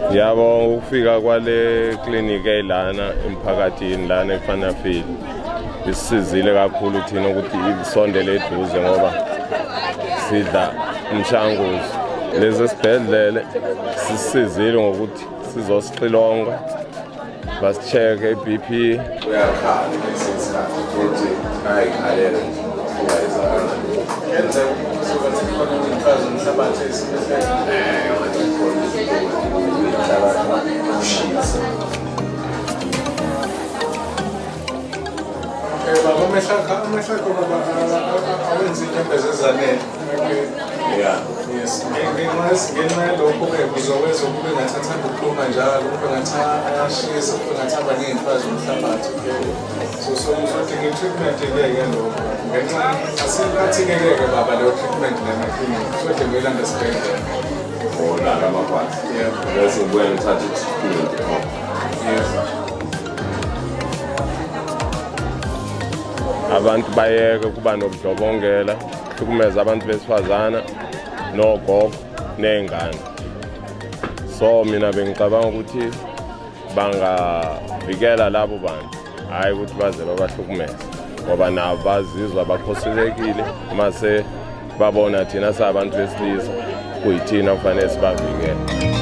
Ngiyabonga ukufika kwale kliniki eyilana emphakathini lana eFanafield. Isisizile kakhulu thina ukuthi isondele eduze ngoba sidla umshanguzo. Lezi sibhedlele sisizile ngokuthi sizosixilonga basi-check-e i-BP. Uyakhala ngesinye isikhathi futhi ayikhalela nje ungayizanga. Kuyenzeka ukuthi kuzoba sekukhona iy'nhlwa zomhlabathi esibehlele. Ngathi khona inhlabathi ushisa. Baba amehlo akho baba awenzi inyembezi ezanele. Okay. Yeah. Yes. Ngenxa yalokho-ke kuzokwenza kube ngathi athanda ukukhuluma njalo, kube ngathi ayashisa, kube ngathi aba ney'nhlwa zomhlabathi. Okay. So uzodinga i-treatment-ke ke lokho. Ngenxa asiphathike-ke ke baba leyo treatment lena clinic. Uzodinga uyilanda esibhedlela. Khona amakhwatha. Yeah. Bese ngibuya ngithathe i-treatment khona. Yes. Abantu bayeke kuba nobudlobongela, hlukumeza abantu besifazana nogogo ney'ngane. So mina bengicabanga ukuthi bangavikela labo bantu, hhayi ukuthi baze babahlukumeze, ngoba nabo bazizwa bakhoselekile mase babona thina sabantu besilisa kuyithina kufanele sibavikele.